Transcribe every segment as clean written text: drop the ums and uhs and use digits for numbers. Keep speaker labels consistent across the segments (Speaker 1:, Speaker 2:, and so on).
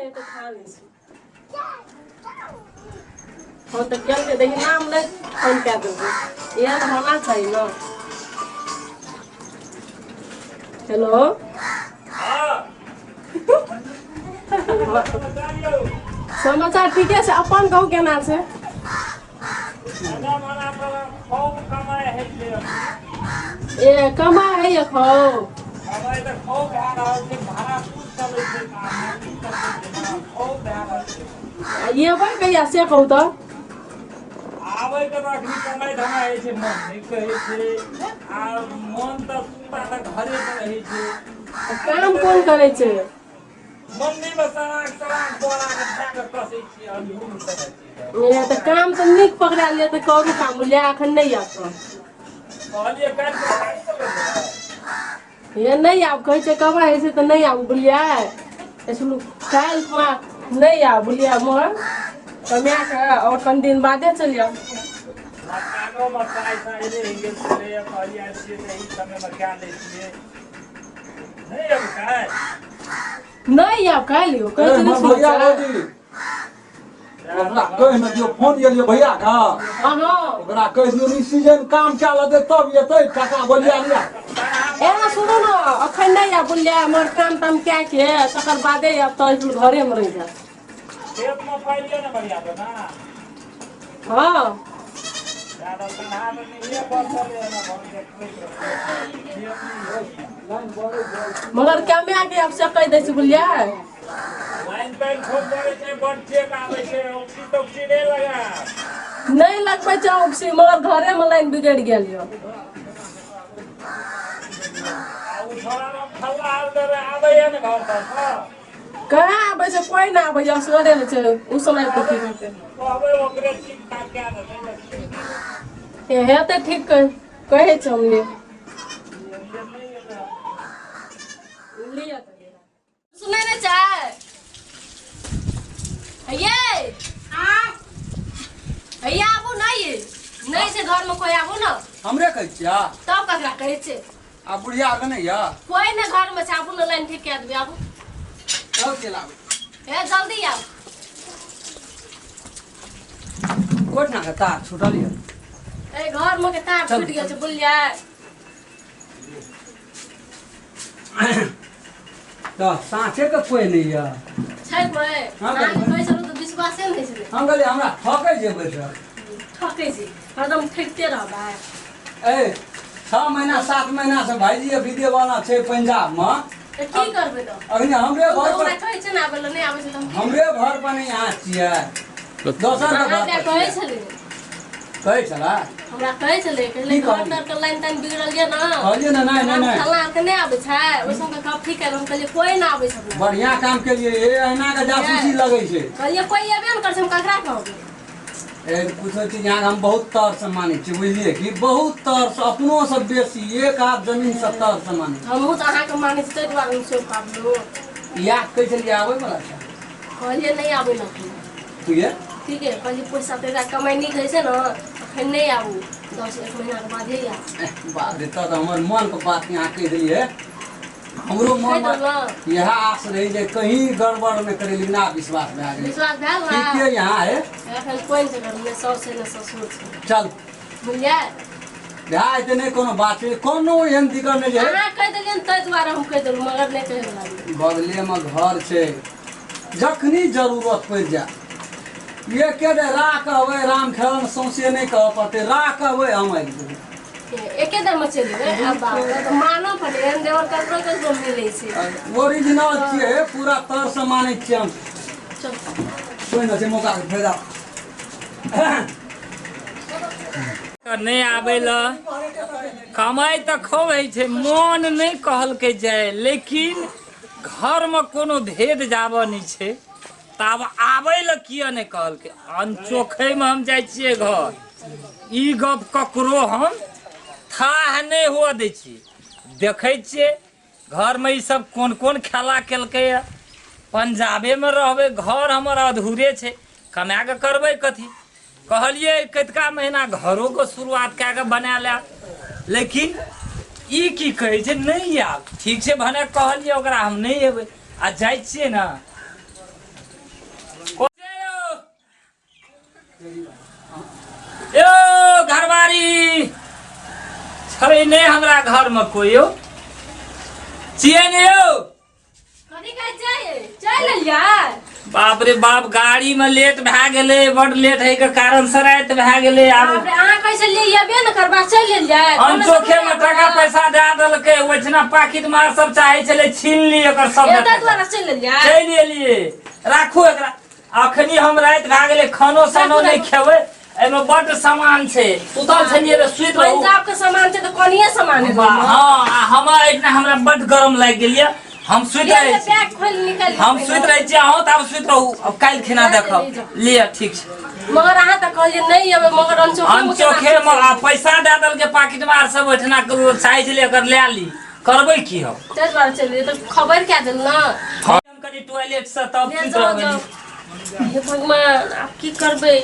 Speaker 1: नहि हेतै खा लै छी। फोन तऽ केलकै, देखी नाम नहि फोन कए देलकै। इएह तऽ होना चाही ने। हेलो, समाचार ठीके छै, अपन कहू केना छै? ए कमाइ होइए खूब? एबै कहिया से कहू तऽ।
Speaker 2: आबै के तऽ अखनी कमाइ धमाइ होइ छै, मन नहि कहै छै आ मन तऽ पूरा तऽ घरे पर रहै छै।
Speaker 1: काम कोन करै छै?
Speaker 2: मम्मी मे सराक सराक बोरा के धए के कसै छियै अंधूर तरह
Speaker 1: ए तऽ काम तऽ नीक पकड़ा लिअ तऽ करू काम, बुझलियै? एखन नहि आयब तऽ
Speaker 2: कहलियै काल्हि के गाड़ी चलबै।
Speaker 1: हे नहि आब कहै छै कमाइ होइ छै तऽ नहि आबू, बुझलियै? सुनू, काल्हि खुना नहि आब, बुझलियै? मोहन कमा कऽ आओर कनि दिन बादे चलि आउ।
Speaker 2: मकानोमे पाइ साइ रहि गेल छलैए, कहलियै आबि छियै तऽ एहि समयमे कए लै छियै। नहि आब काल्हि?
Speaker 1: नहि आब काल्हि यौ, कहै छै नहि सुनै
Speaker 3: भैया
Speaker 1: छै।
Speaker 3: भौजी, ओकरा कहि ने दियौ, फोन गेलियै भैया के।
Speaker 1: हँ।
Speaker 3: ओकरा कहि दियौ ई सीजन काम कए लेतै तब एतै, टाका बलिया लिया।
Speaker 1: एना सुनू ने, अखन नहि आब, बुझलियै? हमर काम ताम कए के तकर बादे आब, तऽ घरेमे रहि जायब।
Speaker 2: खेतमे पाइ लिअ ने बढ़िआँ से ने।
Speaker 1: हँ।
Speaker 2: ज्यादा तनहा तऽ नहिए बचल है ने, भऽ देखबैत रहू।
Speaker 1: मगर कमे के आब से कहि दै छै, बुझलियै?
Speaker 2: लाइन ताइन खूब पड़ै छै, बड चेक आबै छै, औक्सी तौक्सी नहि लगा।
Speaker 1: नहि लगबै छै औक्सी, मगर घरेमे लाइन बिगड़ि गेल यऽ।
Speaker 2: आ ओ छोड़ा फल्ला आल देबै, आबैए ने घर पर सँ?
Speaker 1: कहाँ आबै छै? कोइ नहि आबै छै, असगरे रहै छै। ओ समय पर की करतै?
Speaker 2: कहबै ओकरे ठीक ठाक कए देतै
Speaker 1: तऽ हेतै ठीक, कहै छै हम लिअ। लिअ तऽ सुनै नहि छै ये। हैया आबू, नहि नहि छै घरमे कोइ, आबू ने।
Speaker 3: हमरे कहै छियै?
Speaker 1: तब ककरा कहै छै?
Speaker 3: आ बुढ़िया के नहि यऽ?
Speaker 1: कोइ नहि घरमे छै, आबू ने, लाइन ठीक कए देबै, आबू।
Speaker 3: चल चलि आबै।
Speaker 1: हे जल्दी आउ।
Speaker 3: कोठना के तार छूटल यऽ?
Speaker 1: ए घरमे के तार
Speaker 3: चल,
Speaker 1: छूटि गेल छै, बुझलियै?
Speaker 3: तऽ साँचे के कोइ नहि यऽ?
Speaker 1: छै कोइ।
Speaker 3: हँ,
Speaker 1: अहाँके कहै छलहुँ तऽ विश्वासे नहि छलै।
Speaker 3: हम कहलियै हमरा ठकै छै बैठल।
Speaker 1: ठकै छी, हरदम ठकिते रहबै।
Speaker 3: ए 6 महीना 7 महीना से भाईजी विदेवाना छै पंजाब में।
Speaker 1: तऽ की करबै तऽ?
Speaker 3: अखनी हमरे
Speaker 1: हम
Speaker 3: घर
Speaker 1: तऽ
Speaker 3: पर
Speaker 1: ओकरा कहै छै ने आबै लए, नहि आबै छै तऽ हम की
Speaker 3: हमरे घर पर नहीं अहाँ छियै, दोसर के
Speaker 1: अहाँ
Speaker 3: घर
Speaker 1: लए
Speaker 3: पर
Speaker 1: कहै
Speaker 3: छियै।
Speaker 1: छलै।
Speaker 3: कहै छला?
Speaker 1: हमरा कहै छलै, कहलै
Speaker 3: की
Speaker 1: घर
Speaker 3: कहलियै?
Speaker 1: तर के लाइन ताइन बिगड़ल यऽ ने।
Speaker 3: कहलियै ने नहि नहि नहि।
Speaker 1: फल्लाँ के नहि आबै छै, ओहि सबके कहब ठीक है। हम कहलियै कोइ नहि आबै छै अपना।
Speaker 3: बढ़िया काम केलियै, ए अहिना के जासूसी लगै छै।
Speaker 1: कहलियै कोइ एबे ने करै छै, हम ककरा कहबै?
Speaker 3: ए कुछो चीज अहाँके हम बहुत तर से मानै छी, बुझलियै कि? बहुत तर से, अपनो से बेसी, एक हाथ जमीन से तर से मानै
Speaker 1: हमहूँ तऽ अहाँके मानै छी, ताहि दुआरे हम सोचि पाबलहुँ।
Speaker 3: छी। इएह कहै छलियै आबै बला छै।
Speaker 1: कहलियै नहि आबै ने अखन।
Speaker 3: किए?
Speaker 1: ठीक है, कहलियै पैसा तैसा कमाइ नीक होइ छै ने, अखन नहि आबू, 10 एक महीनाके बादे आयब।
Speaker 3: बाप रे, तऽ हमर मनके बात यहाँ कहि देलियै। हमरो
Speaker 1: कहि
Speaker 3: मन
Speaker 1: देलहुँ।
Speaker 3: इएह आस रही जे कहीं गड़बड़ नहि करी, लेकिन आब विश्वास भए गेलै।
Speaker 1: विश्वास भेल ने?
Speaker 3: ठीके यहाँ है।
Speaker 1: एखन कोइ नहि छै घरमे, नहि साउस छै नहि ससुर छै।
Speaker 3: चल।
Speaker 1: बुझलियै?
Speaker 3: भए जेतै, नहि कोनो बात छै, कोनो एहन दिक्कत नहि छै।
Speaker 1: अहाँ कहि देलियै ने ताहि दुआरे हम कहि देलहुँ, मगर नहि कहै वला रहियै।
Speaker 3: बगलेमे घर छै, जखनी जरूरत पड़ि जाय एके बेर रा कहबै, राम खेलन सौंसे नहि कहऽ पड़तै, रा कहबै हम आबि जेबै।
Speaker 1: एके बेरमे चलि जेबै। आब बाप रे, तऽ मानऽ पड़ै, एहन देवर ककरो ककरो मिलै छै।
Speaker 3: ओरिजिनल छियै, पूरा तरसँ मानै छियै हम।
Speaker 1: चल।
Speaker 3: कोइ नहि छै, मौकाके फायदा।
Speaker 2: नहि आबै लए, कमाइ तऽ खूब होइ छै, मोन नहि कहलकै जाय, लेकिन घरमे कोनो भेद जाबऽ नहि छै, तऽ आब आबै लए किया नहि कहलकै? अनचोखैमे हम जाइ छियै घर, ई गप ककरो हम थाह नहि हुअ दै छियै। देखै छियै घरमे ई सब कोन कोन खेला केलकैए। पंजाबेमे रहबै, घर हमर अधूरे छै, कमा कऽ करबै कथी? कहलियै कतिका महीना घरोके शुरुआत कए कऽ बना लेब, लेकिन ई की कहै छै नहि आयब। ठीक छै, भने कहलियै ओकरा हम नहि एबै आ जाइ छियै ने। यौ घरवारी छै नहि हमरा घरमे कोइ यौ छियै ने यौ
Speaker 1: कथी कहै छै चलि एलियै
Speaker 2: बाप रे बाप गाड़ी में लेट भए गेलै बड लेट होय के कारण से राति भए गेलै आब
Speaker 1: बाप रे अहाँ कहै छलियै एबे ने करबा चलि एलियै
Speaker 2: अनचोखे में टाका पैसा दए देलकै ओहिठिना पाकिट मार सब चाहे छलै छीन ली एकर सब
Speaker 1: एतऽ दुआरे चलि एलियै
Speaker 2: चलि एलियै राखू एकरा अखनी हम राति भए गेलै खानो सानो नहि खेबै एहिमे बड्ड सामान छै सुतल छलियै तऽ सुति रहू
Speaker 1: पंजाब के सामान छै तऽ कोनिये सामान हेतै
Speaker 2: वाह, हँ आ हमर एहिठिना हमरा बड्ड गरम लागि गेल यऽ हम सुति रहै छी
Speaker 1: बैग खोलि निकलि
Speaker 2: हम सुति रहै छी अहूँ तऽ आब सुति रहू आब काल्हि खिना देखब लिअ ठीक छै
Speaker 1: मगर अहाँ तऽ कहलियै नहि एबै मगर अनचोखे
Speaker 2: अनचोखे मे आ पैसा दए देलकै पाकिट मार सब ओहिठिना चाहै छलै एकर लए ली करबै की हम
Speaker 1: ताहि दुआरे चलि गेलियै तऽ खबर कए देल ने
Speaker 2: हम कनि टॉयलेट से तब
Speaker 1: ले
Speaker 2: सुति
Speaker 1: जाओ
Speaker 2: रहबै
Speaker 1: जाओ हे भगवान आब की करबै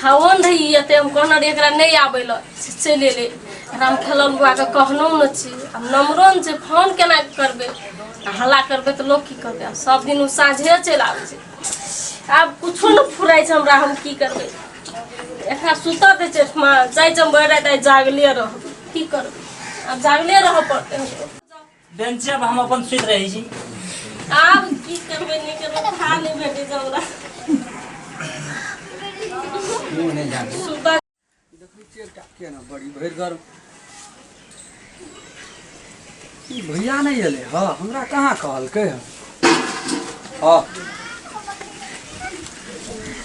Speaker 1: थाओन रही एते हम कहने रहियै एकरा नहि आबै लए से चलि एलै एकरा हम खेलल बौआके कहनो ने छी आब नम्बरो ने छै फोन केना करबै आ हल्ला करबै तऽ लोक की करबै आब सब दिन ओ साँझे चलि आबै छै आब कुछो नहि फुराइ छै हमरा हम की करबै एकरा सुतऽ दै छै एहिठमा जाइ छै हम भरि राति आइ जागले रहब की करबै आब जागले रहऽ पड़तै हमरो
Speaker 2: बेंचे पर हम अपन सुति रहै छी
Speaker 1: आब की करबै नहि करबै खा नहि भेटै छै हमरा
Speaker 3: मुँह नहि जाने
Speaker 1: सुबह
Speaker 3: देखै छियै एकटा के ने बड़ी भरि घर ई भैया नहि एलै हँ हमरा कहाँ कहलकै हँ हँ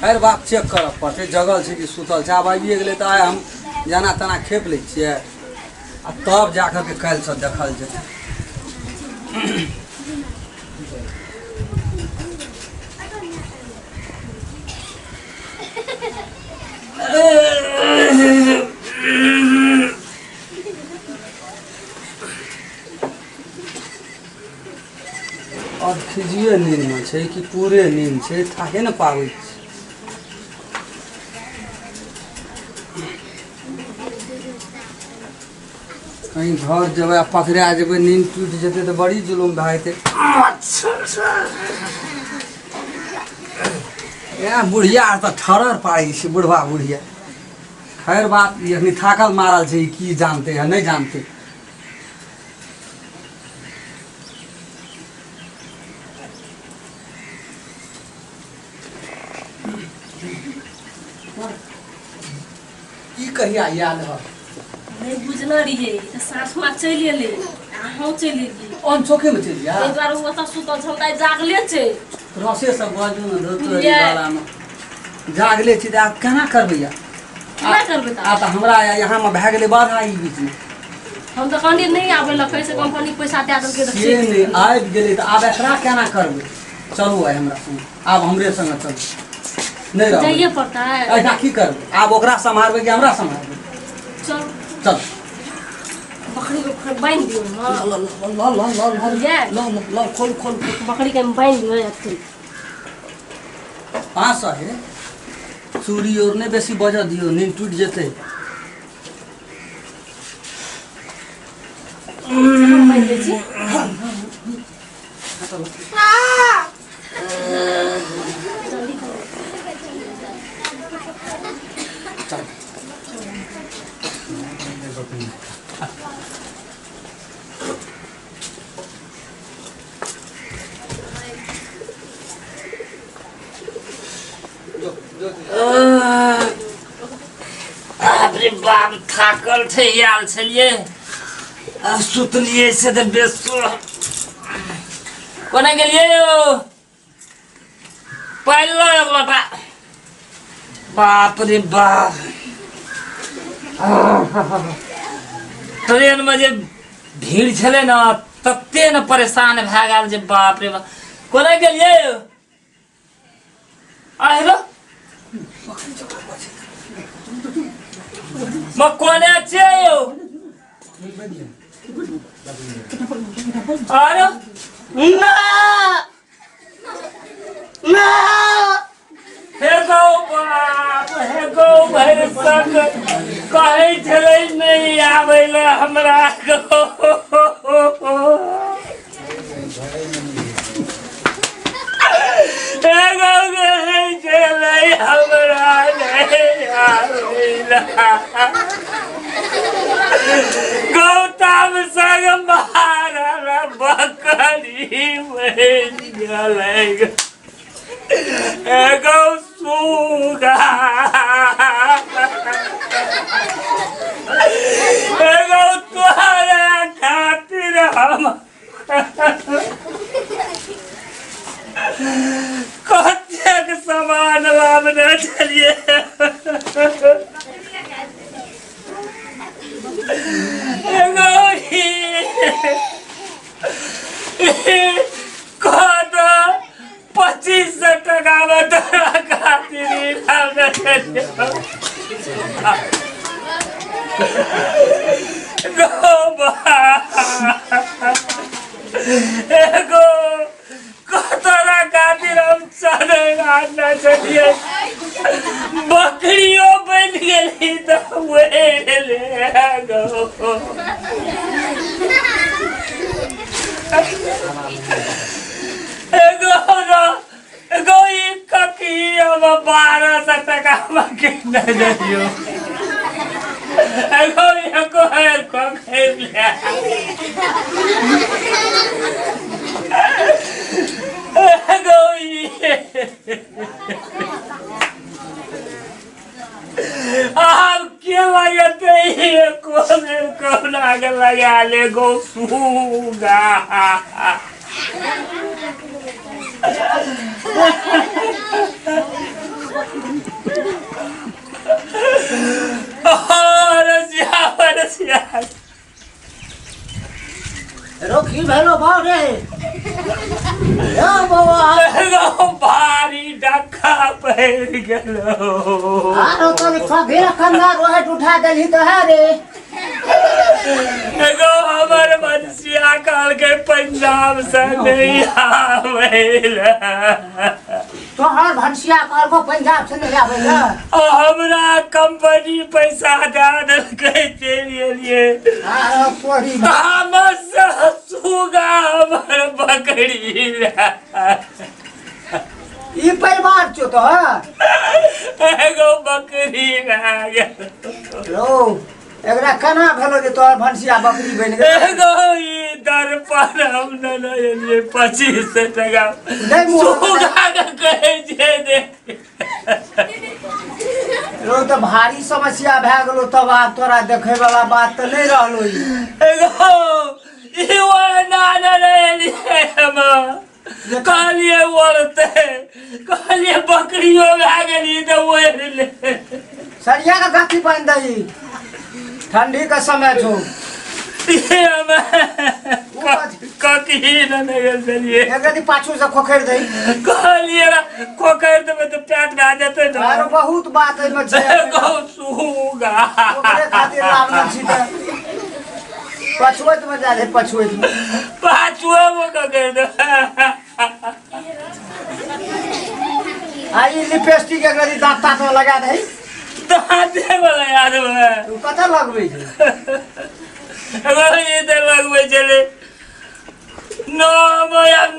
Speaker 3: खैर बाप चेक करऽ पड़तै जगल छै कि सुतल छै आब आबिए गेलै तऽ आइ हम जेना तेना खेप लै छियै आ तब जा करके काल्हिसँ देखल जेतै आओर खिजिए नींदमे छै कि पूरे नींद छै थाहे ने पाबै छै कहीं घर जेबै आ पकड़ा जेबै नींद टूटि जेतै तऽ बड़ी जुलुम भए जेतै ए बुढ़िया आर तऽ ठरर पाड़ै छै बुढ़बा बुढ़िया खैर बात ई अखनी थाकल मारल छै ई की जानते है नहि जानते ई कहिया आयल ह
Speaker 1: नहि बुझने रहियै तऽ सासुमा चलि एलै अहूँ चलि एलियै
Speaker 3: अनचोखे मे चलि जा
Speaker 1: ताहि दुआरे ओ ओतऽ सुतल छै हम तऽ जागले छै
Speaker 3: रसे सब बाजू ने धोतरी
Speaker 1: बुझलियै?
Speaker 3: गलामे जागले छी तऽ आब केना करबै या
Speaker 1: केना करबै तऽ
Speaker 3: आब तऽ हमरा यहाँ मे भए गेलै बाधा ई बीचमे
Speaker 1: हम तऽ कहलियै नहि आबै लए कैसे कंपनी पैसा दए देलकै तऽ
Speaker 3: से
Speaker 1: चलि
Speaker 3: नहि आबि गेलै तऽ आब एकरा केना करबै चलू आइ हमरा संगे आब हमरे संगे चलू नहि रहबै
Speaker 1: जाइए पड़तै
Speaker 3: एहिठाम की करबै आब ओकरा सम्हारबै कि हमरा सम्हारबै
Speaker 1: चल
Speaker 3: चल
Speaker 1: बकरी के खोल बान्हि दियौ ने
Speaker 3: ल ल ल ल ल ल
Speaker 1: बुझलियै?
Speaker 3: ल ल ल खोल खोल
Speaker 1: बकरी के बान्हि दियौ अथी
Speaker 3: 500 हे चूड़ी और नहि बेसी बजऽ दियौ नींद टूटि जेतै
Speaker 1: बान्हि दै छी जल्दी करू।
Speaker 3: चल जो जो
Speaker 2: बाप रे बाप थाकल छै आयल छलियै आ सुतलियै से तऽ बेसुर कोना गेलियै यौ पानि लऽ एक लोटा बाप रे बाप ट्रेनमे जे भीड़ छलै ने तते ने परेशान भए गेल जे बाप रे बाप कोना गेलियै यौ आ हेलो म कोने छियै यौ अरे ना ना हे गौ बाप हे गौ भरि सक कहै छलै नहि आबै लए हमरा गौ एगो रहै छलै हमरा आबैला गौतम संग मारल बकरी बनि गेलै एगो सुगा एगो तोहरा खातिर हम कतेक सामान लाबने छलियै एगो कह 2500 टका में तोरा खातिर ई लाबने छलियै गो बा एगो कतरा खातिर हम चने आना छलियै बकरियो बनि गेली तऽ उड़ि गेलै गो एगो एगो ई ककी हम 1200 टका मे किने जइयो एगो एको खोखरि ले एगो ई आब के लगेतै एको बेर कहुना के लगा ले गो सुगा रसिया रसिया
Speaker 4: रो की भेलो बाउ रे यौ बौआ
Speaker 2: एगो भारी डक्का पड़ि गेलो
Speaker 4: आरो तोरे खगेर कंधा रोहट उठा देलही तऽ है रे
Speaker 2: एगो हमर मनसिया कहलकै पंजाब से नहीं आबै लए।
Speaker 4: तोहर भनसिया कहलको पंजाब से नहीं आबै लए
Speaker 2: आ हमरा कंपनी पैसा दए देलकै चलि एलियै
Speaker 4: आरो तोरी
Speaker 2: तामस सुगा हमर बकरी लए।
Speaker 4: ई परिवार छौ तोहर
Speaker 2: एगो बकरी भए गेल
Speaker 4: रो एकरा केना भेलो जे तोहर भनसिया बकरी बनि गेल
Speaker 2: एगो ई दर्पण हम ने एलियै 2500 टका
Speaker 4: नहि मुँह
Speaker 2: सुगा के कहै छै जे
Speaker 4: रो तऽ भारी समस्या भए गेलो तब आब तोरा देखै वाला बात तऽ नहि रहलो ई
Speaker 2: एगो ई ओना ने एलियै हम कहलियै ओढ़तै कहलियै बकरियो भए गेली तऽ ओढ़ि ले
Speaker 4: सरिया के गथी बान्हि दही ठंडी के समय छौ
Speaker 2: ककी ने गेल छलियै
Speaker 4: एक रति पाछू से खोखरि दही
Speaker 2: कहलियै खोखरि देबै तऽ पेट भए जेतै ने
Speaker 4: आरो बहुत बात एहिमे छै
Speaker 2: एगो सुगा
Speaker 4: ओकरे खातिर लाबने छी तऽ पछुअत मे जा रहे पछुअत मे
Speaker 2: पाछुओ मे खोखरि देबै
Speaker 4: आ ई लिपस्टिक एक रति दाँत तात में लगा दही
Speaker 2: दाँते वाला याद मे
Speaker 4: तू कतऽ लगबै छै
Speaker 2: एगो ई तऽ लगबै छलै नो आब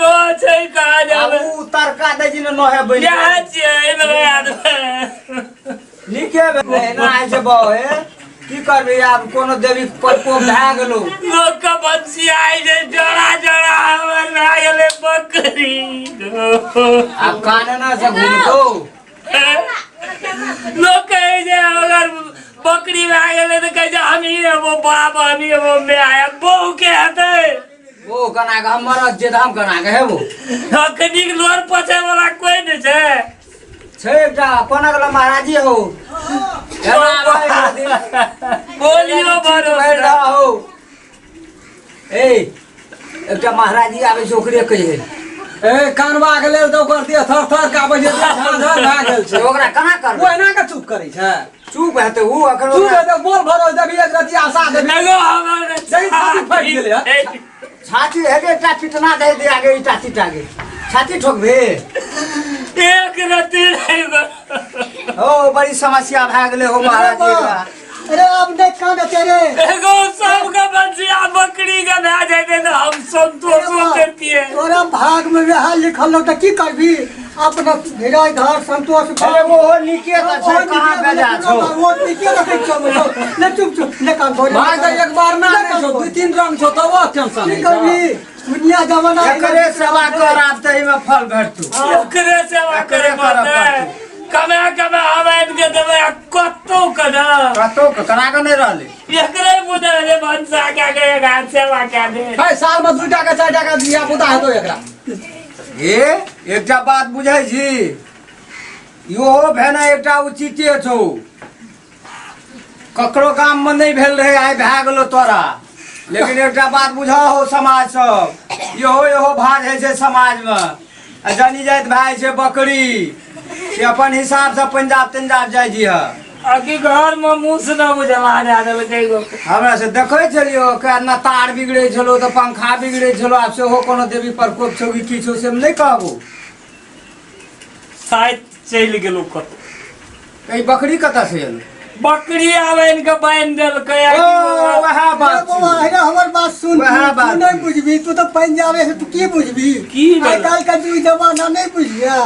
Speaker 2: नो छै कहाँ
Speaker 4: आ
Speaker 2: जाबै
Speaker 4: उ तरका दै छी ने नहे बनि
Speaker 2: इएह छियै एहिमे लगा देबै
Speaker 4: नीके भेलै एना होइ छै बौ हे की करबै आब कोनो देवी प्रकोप भए गेलो
Speaker 2: लोक के बंसियाइ छै जरा जरा हमर भए गेलै बकरी
Speaker 4: आब कानना से घुमतो
Speaker 2: लोक कहै छै अगर बकरी भए गेलै तऽ कहै छै हमही हेबो बाप हमही हेबो माय बहू के हेतै
Speaker 4: ओ कना के हम मरद जे तऽ हम कना के हेबो
Speaker 2: अखनी लोर पोछै वाला कोई नहि छै
Speaker 4: छै एकटा कोना गेलो महाराजी हो एना आबै
Speaker 2: बोलियो
Speaker 4: भरि
Speaker 2: भरोसा
Speaker 4: रहा हो ए एकटा महाराजी आबै छै ओकरे कहिए
Speaker 3: ए कानवा के लेल तऽ ओकर देह थर थर कापै छै देह झार झार भए गेल छै
Speaker 4: ओकरा कहाँ
Speaker 3: ओ
Speaker 4: करबै
Speaker 3: एना के चुप करै छै
Speaker 4: चुप हेतै उ अखन
Speaker 3: चुप
Speaker 4: ओकरा
Speaker 3: हेतै बोल भरोस देबही एक रति आशा देबही
Speaker 2: एगो हमर
Speaker 3: जही छाती फाटि गेलै हँ।
Speaker 4: छाती हेगे एकटा पिटना दे दे आगे ईटा तीटा के छाती ठोकबे
Speaker 2: एक रति नहि गो।
Speaker 4: हो बड़ी समस्या भए गेलै हो महाराज जी एकरा।
Speaker 5: अरे आब नहि कान तेरे।
Speaker 2: एगो सबके बचिया बकरी के भए जेतै तऽ हम संतोषो करतियै।
Speaker 5: तोरा भाग में वएह लिखल हो तऽ की करबी? अपना धीरज धर, संतोष कर।
Speaker 4: अरे ओहो नीके तऽ छै, कहाँ बेजा छौ?
Speaker 5: ओ नीके रखै छौ। ले, चुप चुप, ले कान धो।
Speaker 3: भाय तऽ एक बार ना नहि छौ, दू तीन रंग छौ तबो टेंशन
Speaker 5: की
Speaker 3: नहि छौ।
Speaker 5: करबी, दुनिया जमाना
Speaker 4: एकरे सेवा कर आब तऽ एहिमे फल भेटतौ।
Speaker 2: ओकरे सेवा करे
Speaker 4: एकरे करऽ
Speaker 2: पड़तै। कमे कमे हम आबि के देबै आ कतौ के ना।
Speaker 4: कतौ के करा के नहि रहलै।
Speaker 2: एकरे बुझल रे भनसा कए के एक हाथ सेवा कए दे।
Speaker 3: है साल में 2 टा के 4 टा के धिया पुता हेतौ एकरा।
Speaker 4: हे, एकटा बात बुझै छी, इहो भेनाइ एकटा उचिते छौ। ककरो गाममे नहि भेल रहै, आइ भए गेलो तोरा। लेकिन एकटा बात बुझाहो, समाज सब इहो इहो भाज होइ छै समाजमे आ जनी जाइत भए जाइ छै बकरी से अपन हिसाबसँ पंजाब तंजाब जाइ जिह।
Speaker 2: अभी घर में मुस न बुझला दे देलकै गो।
Speaker 4: हमरा से देखै छलियो के न तार बिगड़ै छलो तऽ पंखा बिगड़ै छलो। आब सेहो कोनो देवी प्रकोप छौ कि की छौ से हम नहि कहबो।
Speaker 2: शायद चलि गेलो कतौ।
Speaker 4: ई बकरी कतऽ से एलै?
Speaker 2: बकरी आब आनि के बान्हि देलकै।
Speaker 4: ओ वएह बात
Speaker 5: बौआ,
Speaker 4: छै।
Speaker 5: हे हमर बात सुन।
Speaker 4: वएह
Speaker 5: तू
Speaker 4: बात
Speaker 5: नहि
Speaker 4: छै।
Speaker 5: बुझबी, तू तऽ पंजाबे से, तू की बुझबी?
Speaker 2: की भेलै?
Speaker 5: आइ काल्हि के तू जमाना नहि बुझिया।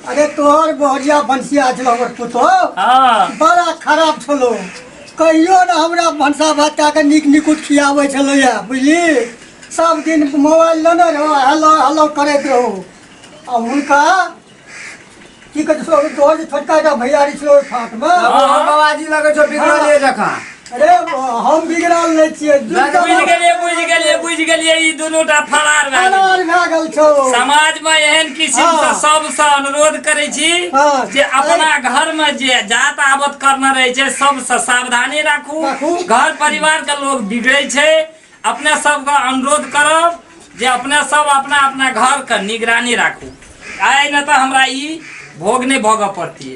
Speaker 5: अरे तोहर बहरिया भनसिया छलो हमर पुतोह। बड़ा खराब छलो, कहियो ने हमरा भनसा भात कए के नीक निकुत खियाबै छलैया, बुझली? सब दिन मोबाइल लेने रहो, हेलो हेलो करैत रहू। आ हुनका की कहै छै, तोहर जे छोटका एकटा भैयारी छलो ओहि फाटमे।
Speaker 4: बाबाजी लगै छौ बिगड़ले जकाँ।
Speaker 5: अरे हम बिगड़ल नहि छियै।
Speaker 2: बुझि गेलियै, बुझि गेलियै, बुझि गेलियै, ई दुनू टा फरार भए गेलै।
Speaker 5: फरार भए गेल छौ।
Speaker 2: समाज में एहन किसिम से सबसे अनुरोध करै छी जे अपना घर में जे जात आवत करना रहे छै सबसे सावधानी राखू।
Speaker 5: राखू।
Speaker 2: घर परिवार के लोग बिगड़े छै। अपने सबके अनुरोध करब जे अपने सब अपना अपना घर के निगरानी राखू। आइ न तऽ हमरा ई भोग नहि भोगऽ पड़ती।